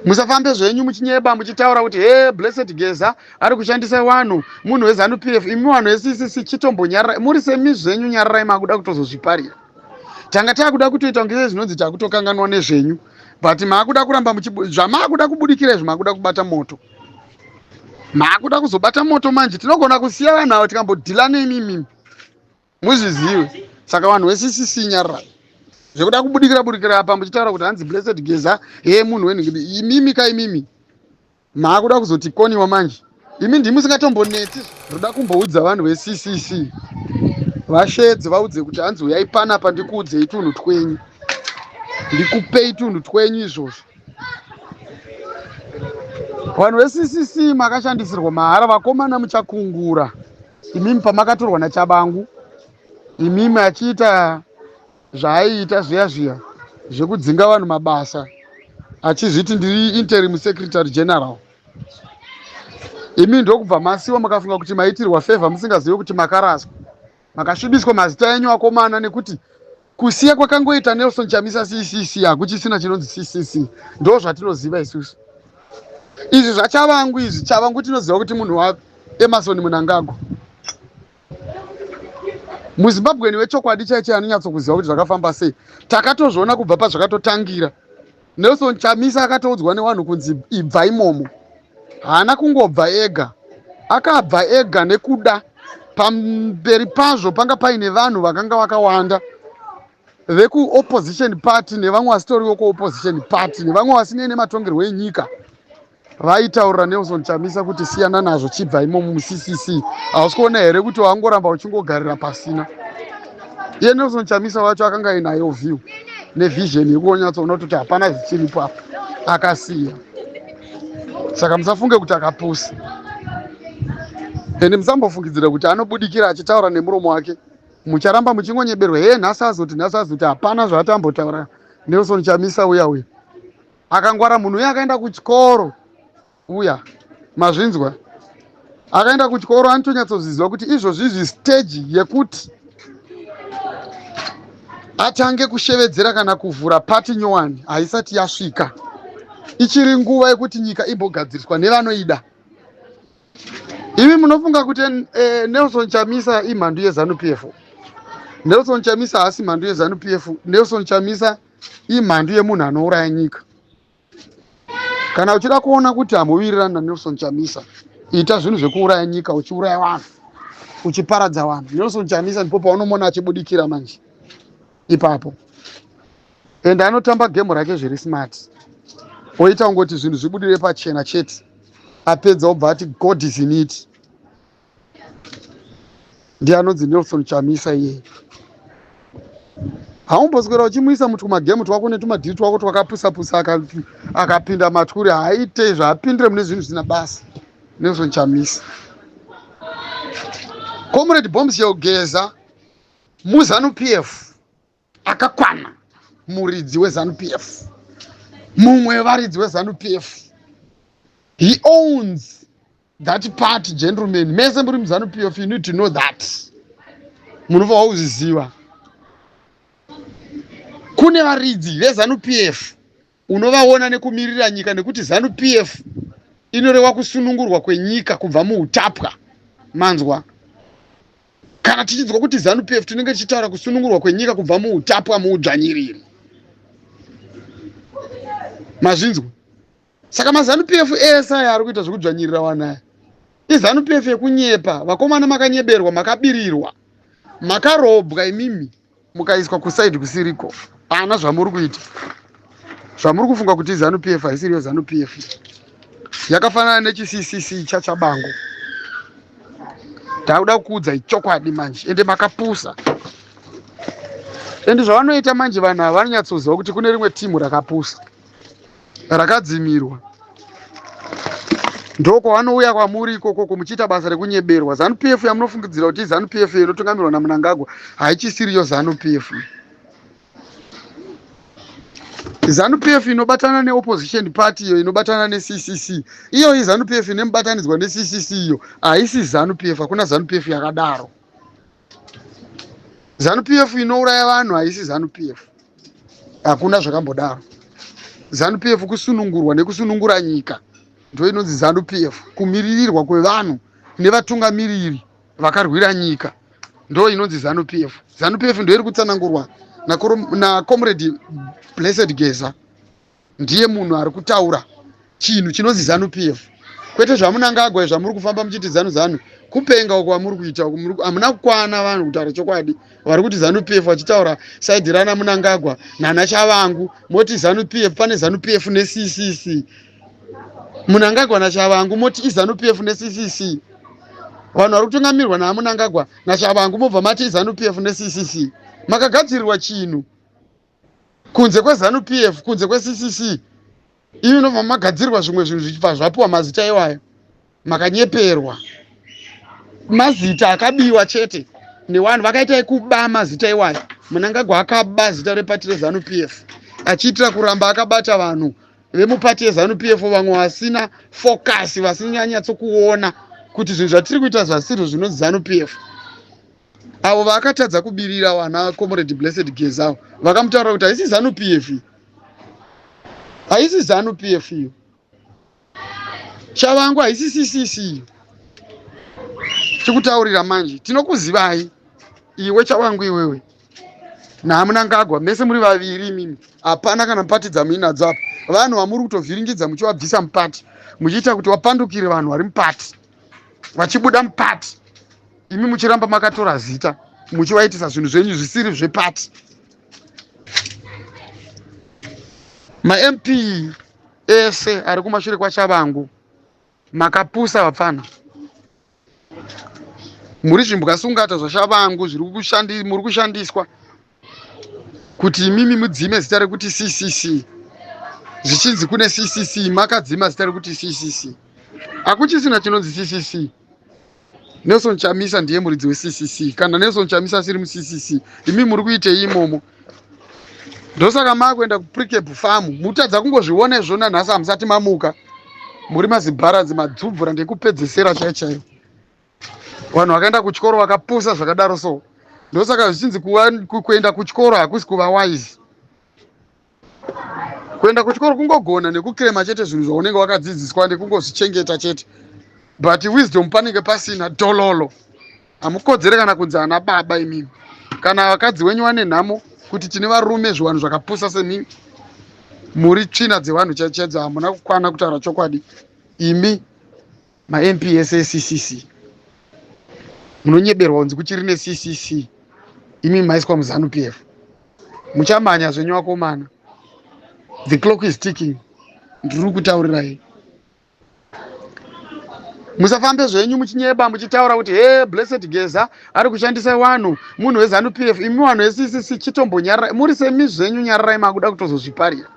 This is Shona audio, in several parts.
Musafambe zvenyu muchinyeba muchitaura kuti he, Blessed Geza ari kushandisa vanhu, munhu weZANU PF. Imi vanhu veCCC, chitombonyararai muri semi zvenyu, nyararai. Makuda kutozozviparira. Tanga taakuda kutoita kunge zvinonzi takutokanganwa nezvenyu, but maakuda kuramba zvamaakuda kubudikira izvi. Maakuda kubata moto, maakuda kuzobata moto manje. Tinogona kusiya vanhu ava tikambodhila nemimimi, muzvizive. Saka vanhu veCCC, nyararai. Zvekuda kubudikira budikira apa muchitaura kuti hanzi Blessed Geza he munhu wenhingidi, imimi ka, imimi maakuda kuzotikoniwa manje. Imi ndimi musingatombonetsi. Ndoda kumboudza vanhu veCCC, vashedze, vaudze kuti hanzi uyai panapa ndikuudzei tunhu twenyu, ndikupei tunhu twenyu izvozvo. Vanhu veCCC, makashandisirwa mahara. Vakomana, muchakungura imimi pamakatorwa naTshabangu imimi, achiita zvaaiita zviya zviya zvekudzinga vanhu mabasa, achizviti ndiri interim secretary general. Imi ndokubva masiwa, makafunga kuti maitirwa favour, musingazivi kuti makaraswa, makasvibiswa mazita enyu, akomana, nekuti kusiya kwakangoita Nelson Chamisa CCC, hakuchisina chinonzi CCC. Ndo zvatinoziva isusu izvi zvaTshabangu izvi. Tshabangu tinoziva kuti munhu waEmmerson Mnangagwa, muZimbabweni wechokwadi chaicho, anonyatsokuziva kuti zvakafamba sei. Takatozviona kubva pazvakatotangira. Nelson Chamisa akatoudzwa nevanhu kunzi ibva imomo. Haana kungobva ega, akabva ega nekuda pamberi pazvo panga paine vanhu vakanga vakawanda vekuopposition party, nevamwe vasitoriwo kuopposition party, nevamwe vasinei nematongerwo enyika, vaitaurira Nelson Chamisa kuti siyana nazvo, chibva imomo muCCC. Hausi kuona here kuti wangoramba uchingogarira pasina? Iye Nelson Chamisa wacho akanga ainayo view nevision yekuonyatsoona kuti hapana zvichiripo apa, akasiya. Saka musafunge kuti akapusa, ende musambofungidzira kuti anobudikira achitaura nemuromo wake. Mucharamba muchingonyeberwa. He, nhasi azoti, nhasi azoti, hapana zvaatambotaura Nelson Chamisa uya. Uya akangwara munhu uya, akaenda kuchikoro uya, mazvinzwa? Akaenda kuchikoro, anotonyatsoziziva kuti izvozvi izvi stage yekuti atange kushevedzera kana kuvhura pati nyowani haisati yasvika. Ichiri nguva yekuti nyika imbogadziriswa nevanoida. Imi munofunga kuti Nelson Chamisa imhandu yeZANU PF? Nelson Chamisa haasi mhandu yeZANU PF. Nelson Chamisa imhandu yemunhu anouraya nyika. Kana uchida kuona kuti hamuwirirani naNelson Chamisa, ita zvinhu zvekuuraya nyika, uchiuraya vanhu, uchiparadza vanhu. Nelson Chamisa ndipo paunomona achibudikira manje ipapo, ende anotamba gemu rake zviri smart, oita kungoti zvinhu zvibudire pachena chete. Apedza obva ati God is in it. Ndiye anonzi Nelson Chamisa iyeye. Haumboswera uchimuisa mutumagemu twako netumadhiri twako twakapusa-pusa. Akapinda matwuri, haaite zvaapindire mune zvinhu zvisina basa. Nelson Chamisa, Comrade Bombshell Geza, muZANU PF akakwana, muridzi weZANU PF, mumwe wevaridzi weZANU PF. He owns that party. Gentlemen mese muri muZANU PF, you need to know that. Munofanwa kuzviziva, kune varidzi veZANU PF, unovaona nekumirira nyika, nekuti ZANU PF inoreva kusunungurwa kwenyika kubva muutapwa. Manzwa? Kana tichinzwa kuti ZANU PF, tinenge tichitaura kusunungurwa kwenyika kubva muutapwa, muudzvanyiriri. Mazvinzwa? Saka maZANU PF ese aya ari kuita zvekudzvanyirira vanhu aya iZANU PF yekunyepa. Vakomana, makanyeberwa, makabirirwa, makarobwa imimi, mukaiswa kuside kusiriko. Ana zvamuri kuita, zvamuri kufunga kuti iZANU PF, haisiriyo ZANU PF. Yakafanana nechiCCC chaTshabangu. Takuda kukuudzai chokwadi manje, ende makapusa. Ende zvavanoita manje vanhu ava, vanonyatsoziva kuti kune rimwe timu rakapusa rakadzimirwa, ndokwavanouya kwamuri ikokoko muchiita basa rekunyeberwa. ZANU PF yamunofungidzira kuti iZANU PF inotungamirwa naMnangagwa haichisiriyo ZANU PF. ZANU PF inobatana neopposition party, iyo inobatana neCCC, iyo iZANU PF ine mubatanidzwa neCCC, iyo haisi ZANU PF. Hakuna ZANU PF yakadaro. ZANU PF inouraya vanhu haisi ZANU PF. Hakuna zvakambodaro. Zanu PF kusunungurwa nekusunungura nyika, ndo inonzi Zanu PF, kumiririrwa kwevanhu nevatungamiriri vakarwira nyika, ndo inonzi Zanu PF. Zanu PF ndo iri kutsanangurwa naComrade Blessed Geza. Ndiye munhu ari kutaura chinhu chinonzi Zanu PF, kwete zvaMunangagwa zvamuri kufamba muchiti Zanu Zanu. Kupenga uko kwamuri kuita uku, hamuna kukwana. Vanhu, kutaura chokwadi, vari kuti Zanu PF vachitaura side rana Munangagwa nana Chavangu, moti Zanu PF. Pane Zanu PF neCCC. Munangagwa naChavangu moti iZanu PF neCCC. Vanhu vari kutungamirwa naMunangagwa naChavangu mobva mati iZanu PF neCCC. Makagadzirirwa chinhu kunze kweZanu PF, kunze kweCCC. Imi nobva magadzirwa zvimwe zvinhu zvichibva zvapiwa mazita iwayo. Makanyeperwa, mazita akabiwa chete nevanhu vakaita ekuba mazita iwayo. Munangagwa akaba zita repati reZanu PF achiitira kuramba akabata vanhu vemupati yeZanu PF, vamwe vasina focus, vasinganyatsokuona kuti zvinhu zvatiri kuita zvasirwo zvinonzi Zanu PF. Avo vaakatadza kubirira, vana Comrade Blessed Gezao, vakamutaura kuti haisi Zanu PF, haisi Zanu PF iyo. Chavangu haisi CCC iyo. Chikutaurira manje, tinokuzivai iwe Chavangu, iwewe naMunangagwa mese muri vaviri imimi. Hapana kana pati dzamuinadzo apa. Vanhu vamuri kutovhiringidza muchivabvisa mupati, muchiita kuti vapandukire vanhu vari mupati, vachibuda mupati, imi muchiramba makatora zita muchivaitisa zvinhu zvenyu zvisiri zvepati. MaMP ese ari kumashure kwaChavangu, makapusa vapfana. Muri zvimbwasungata zvaChavangu zviri muri kushandiswa kuti imimi mudzime zita rekuti CCC. Zvichinzi kune CCC, makadzima zita rekuti CCC. Hakuchisina chinonzi CCC. Nelson Chamisa ndiye muridzi weCCC. Kana Nelson Chamisa asiri muCCC, imi muri kuitei imomo? Ndosaka maakuenda kuPrecabe Farm, mutadza kungozviona izvona. Nhasi hamusati mamuka, muri mazibharanzi, madzubvura ndekupedzesera chaiyo chaiyo. Vanhu vakaenda kuchikoro vakapusa zvakadaro so, ndosaka zvichinzi kuenda kuchikoro hakusi kuva wise. Kuenda kuchikoro kungogona nekuclaima chete zvinhu zvaunenge wakadzidziswa nekungozvichengeta chete, but wisdom panenge pasina. Dololo, hamukodzere kana kunzi ana baba imimi. Kana vakadzi wenyu vane nhamo kuti tine varume zviwanhu zvakapusa semimi. Muri tsvina dzevanhu chaidzo, hamuna kukwana, kutaura chokwadi. Imi maMP eCCC munonyeberwa kunzi kuchiri neCCC, imi maiswa muZanu PF. Muchamanya zvenyu vakomana, the clock is ticking. Ndiri kutaurirai, musafambe zvenyu muchinyeba muchitaura kuti he, Blessed Geza ari kushandisa vanhu, munhu weZanu PF. Imi vanhu veCCC, chitombonyararai. Muri semi zvenyu, nyararai, makuda kutozozviparira.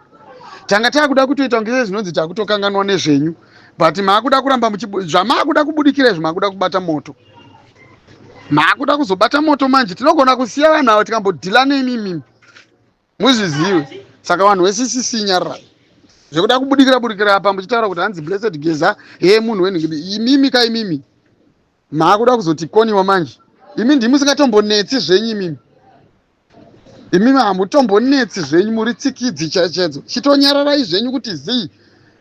Tanga taakuda kutoita kunge zvinonzi takutokanganwa nezvenyu, but maakuda kuramba zvamaakuda kubudikira izvi. Maakuda kubata moto, maakuda kuzobata moto manje. Tinogona kusiya vanhu ava tikambodeala nemimimi, muzvizive. Saka vanhu veCCC, nyararai zvekuda kubudikira budikira apa muchitaura kuti hanzi Blessed Geza he munhu wenhingi. Imimi ka, imimi maakuda kuzotikoniwa manje. Imi ndimi musingatombonetsi zvenyu imimi. Imimi hamutombonetsi zvenyu, muri tsikidzi chaichedzo. Chitonyararai zvenyu kuti zii.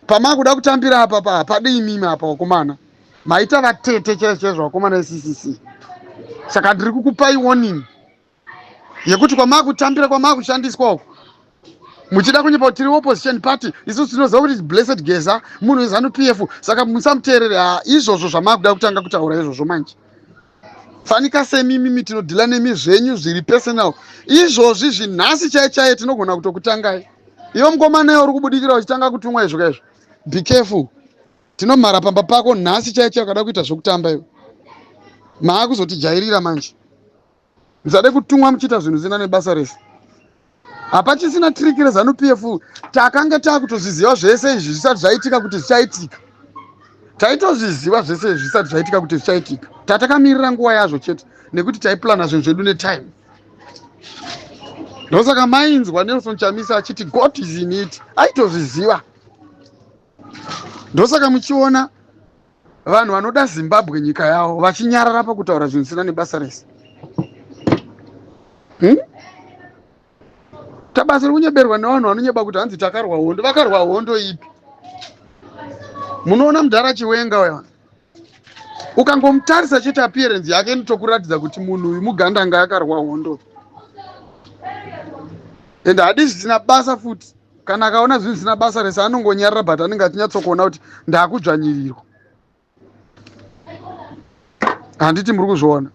Pamakuda kutambira apa pa hapadi imimi apa vakomana. Maita vatete chaizvo chaizvo vakomana veCCC. Saka ndiri kukupai warning yekuti kwamakutambira, kwamakushandiswa uku, muchida kunyepa kuti tiri opposition party, isusu tinoziva kuti Blessed Geza munhu weZanu PF, saka musamuteerere. Ha, izvozvo zvamakuda kutanga kutaura izvozvo manje, fanika semimimi tinodeala nemi zvenyu zviri personal. Izvozvi zvinhasi chai chaiye tinogona kutokutangai. Iwe mukomana uri kubudikira uchitanga kutumwa izvo kaizvo, be careful. Tinomhara pamba pako nhasi chai chai ukada kuita zvokutamba iwe. Maakuzotijairira manje. Musade kutumwa muchiita zvinhu zvisina nebasa rese. Hapachisina trick reZanu PF. Takanga taakutozviziva zvese izvi zvisati zvaitika kuti zvichaitika. Taitozviziva zvese izvi zvisati zvaitika kuti zvichaitika. Tatakamirira nguva yazvo chete, nekuti taiplana zvinhu zvedu netime. Ndosaka mainzwa Nelson Chamisa achiti God is in it. Aitozviziva. Ndosaka muchiona vanhu vanoda Zimbabwe, nyika yavo, vachinyarara pakutaura zvinhu zvisina nebasa rese. Tabasa rekunyeberwa nevanhu vanonyeba kuti hanzi takarwa hondo. Vakarwa hondo ipi? Munoona mudhara Chiwenga uya, ukangomutarisa chete appearance yake inotokuratidza kuti munhu uyu mugandanga, akarwa hondo. And hadi zvisina basa futi. Kana akaona zvinhu zvisina basa rese anongonyarara, but anenge achinyatsokuona kuti ndakudzvanyirirwa. Handiti muri kuzviona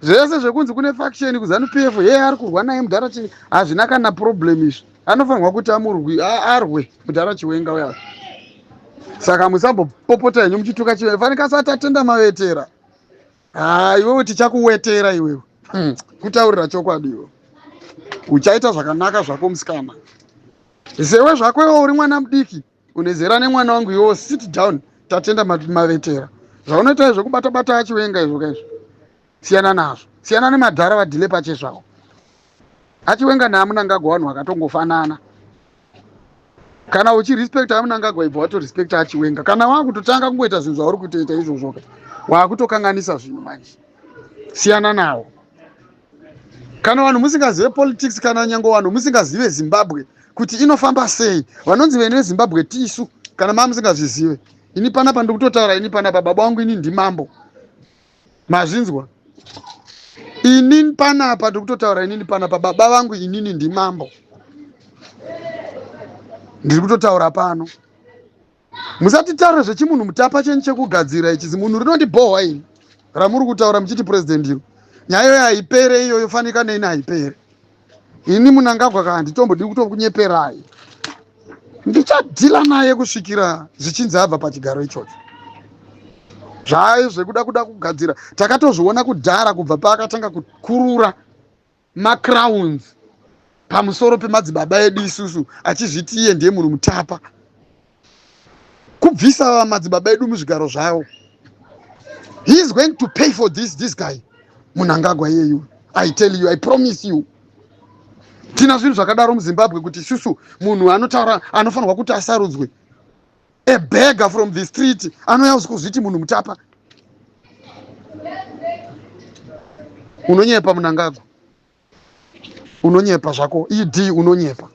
zvese zvekunzi kune faction kuZANU PF, ye ari kurwa naye mudhara chii? Hazvina kana problem izvi. Anofanirwa kuti amurwi, arwe mudhara Chiwenga uya. Saka musambopopota henyu muchituka Chiwenga. Fanika asati atenda mavetera. Ha, iwewe tichakuwetera iwewe. Kutaurira chokwadi, iwe uchaita zvakanaka zvako musikana. Sewe zvako iwe uri mwana mudiki, une zera nemwana wangu iwewo. Sit down, Tatenda Mavetera. Zvaunoita izvo kubata bata aChiwenga izvo kaizvo, siyana nazvo. Siyana nemadhara vadhile pache zvavo. AChiwenga naaMunangagwa vanhu vakatongofanana. Kana uchirespecta aMunangagwa, ibva watorespecta aChiwenga. Kana wakutotanga kungoita zvinhu zvauri kutoita izvozvoka, wakutokanganisa zvinhu manje. Siyana nawo. Kana vanhu musingazive politics, kana nyange vanhu musingazive Zimbabwe kuti inofamba sei, vanonzi vene veZimbabwe tisu. Kana maa musingazvizive, ini panapa ndiri kutotaura. Ini panapa baba vangu ini ndimambo, mazvinzwa? Ini panapa ndiri kutotaura. Inini panapa baba vangu inini ndimambo, ndiri kutotaura pano. Musatitaure zvechimunhu mutapa chenyu chekugadzira ichi. Zimunhu rinondibhohwa ini ramuri kutaura muchiti president iro. Nyaya iyoyo haipere iyoyo, fanika neini haipere. Ini Munangagwa ka handitombodi kutokunyeperai. Ndichadhila naye kusvikira zvichinzi abva pachigaro ichocho. Zvayo zvekuda kuda kugadzira takatozviona kudhara, kubva paakatanga kukurura macrowns pamusoro pemadzibaba edu isusu, achizviti iye ndiye munhu mutapa, kubvisa madzibaba edu muzvigaro zvavo. He is going to pay for this, this guy Munangagwa iyeyu. I tell you, I promise you, tina zvinhu zvakadaro muZimbabwe kuti isusu munhu anotaura anofanirwa kuti asarudzwe, a beggar from the street anouya kuzviti munhu mutapa. Unonyepa Munangagwa, unonyepa zvako. Ed unonyepa.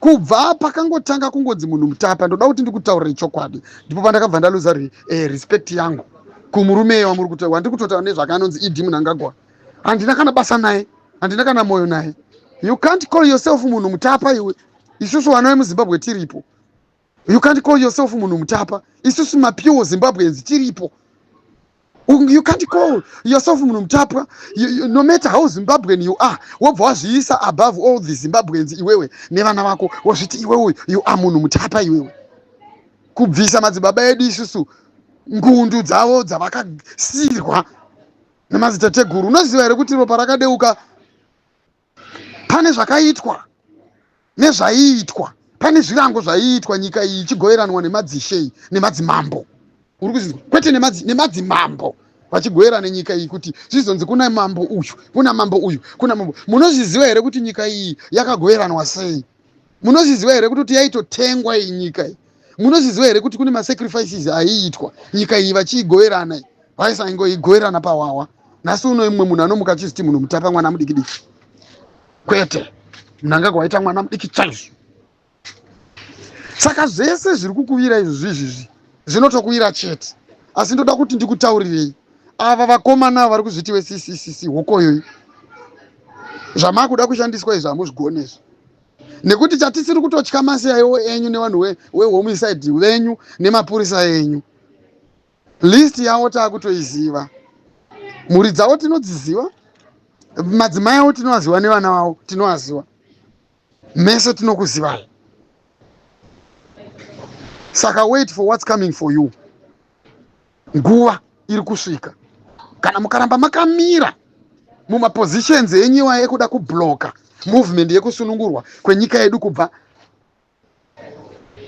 Kubva pakangotanga kungonzi munhu mutapa, ndoda kuti ndikutaurire chokwadi, ndipo pandakabva ndaluza respect yangu kumurume wamuri kuta wandiri kutotaura nezvakanonzi ED Munangagwa. Handina kana basa naye, handina kana mwoyo naye. You can't call yourself munhu mutapa iwe, isusu vana vemuZimbabwe tiripo. You can't call yourself munhu mutapa, isusu mapure Zimbabweans tiripo. You can't call yourself munhu mutapwa, no matter how Zimbabwean you are. Wobva wazviisa above all the Zimbabweans iwewe nevana vako, wozviti iwewe you are munhu mutapa iwewe, kubvisa madzibaba edu isusu ngundu dzavo dzavakasirwa nemadzitateguru. Unoziva here kuti ropa rakadeuka pane zvakaitwa nezvaiitwa, pane zvirango zvaiitwa nyika iyi ichigoveranwa nemadzishe nemadzimambo? Uri kuzinzwa? Kwete nemadzimambo vachigoverana nyika iyi kuti zvizonzi kuna mambo uyu, kuna mambo uyu, kuna mambo. Munozviziva here kuti nyika iyi yakagoveranwa sei? Munozviziva here kuti yaitotengwa iyi nyika iyi? Munozviziva here kuti kune masacrifices aiitwa nyika iyi vachiigoverana? Iyi vaisaingoigoverana pahwahwa. Nhasi uno imwe munhu anomuka achiziti munhu mutapa, mwana mudiki diki. Kwete, Munangagwa waita mwana mudiki chaizvo. Saka zvese zviri kukuvira izvi zvizvizvi zvinotokuwira chete. Asi ndoda kuti ndikutaurirei, ava vakomana vari kuzviti veCCCC, hokoyoyi zvamakuda kushandiswa izvi, hamuzvigone izvi, nekuti chatisiri kutotya masiaiwo enyu nevanhu vehomicide venyu nemapurisa enyu. List yavo taakutoiziva, mhuri dzavo tinodziziva, madzimai avo tinovaziva, nevana vavo tinovaziva, mese tinokuzivai. Saka wait for what's coming for you. Nguva iri kusvika kana mukaramba makamira mumapositions enyu iwaya ekuda kubloka movement yekusunungurwa kwenyika yedu kubva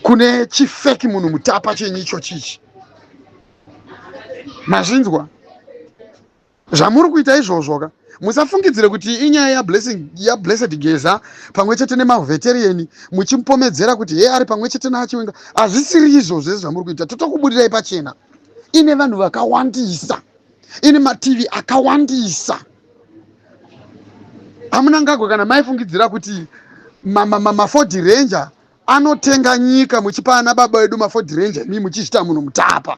kune chifake munhu mutapa chenyu icho chichi. Mazvinzwa zvamuri kuita izvozvo ka? Musafungidzire kuti inyaya yaBlessing, yaBlessed Geza pamwe chete nemaveteran, muchimupomedzera kuti he ari pamwe chete naaChiwenga. Hazvisiri izvo zvese zvamuri kuita. Totokuburirai pachena. Ine vanhu vakawandisa, ine mativi akawandisa. AMunangagwa, kana maifungidzira kuti MaFord Ranger anotenga nyika muchipa ana baba vedu maFord Ranger, imi muchizvita munhu mutapa.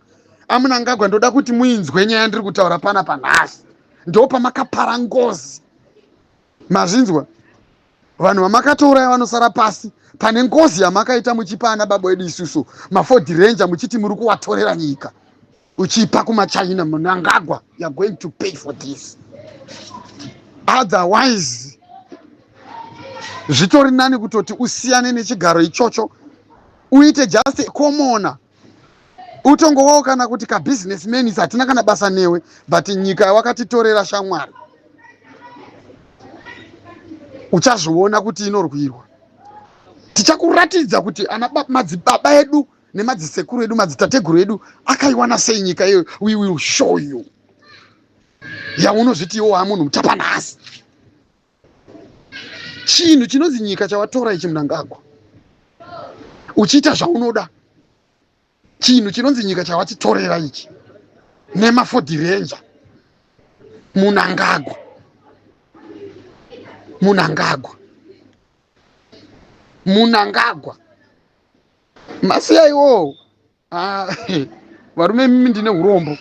AMunangagwa, ndoda kuti muinzwe nyaya ndiri kutaura pana panhasi. Ndo pamakapara ngozi, mazvinzwa? Vanhu vamakatouraya vanosara pasi pane ngozi yamakaita muchipa ana baba vedu isusu maFord Ranger, muchiti muri kuvatorera nyika uchipa kumaChina. Munangagwa, you are going to pay for this. Otherwise zvitori nani kutoti usiyane nechigaro ichocho, uite just commoner, utongowawo kana kuti kabusinessman. Hatina kana basa newe, but nyika wakatitorera, shamwari, uchazviona kuti inorwirwa. Tichakuratidza kuti ana madzibaba edu nemadzisekuru edu, madzitateguru edu akaiwana sei nyika iyoyo. We will show you yaunozviti iwo wamunhu mutapa nhasi. Chinhu chinonzi nyika chawatora ichi, Munangagwa, uchiita zvaunoda, chinhu chinonzi nyika chawatitorera ichi nemaFord Ranger, Munangagwa, Munangagwa, Munangagwa, masiya iwowo. Ah, varume imimi, ndine urombo.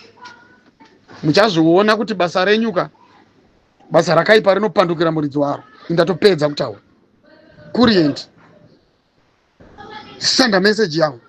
Muchazviona kuti basa renyuka, basa rakaipa rinopandukira muridzi waro. Ndatopedza kutaura. Kurient, senda message yangu.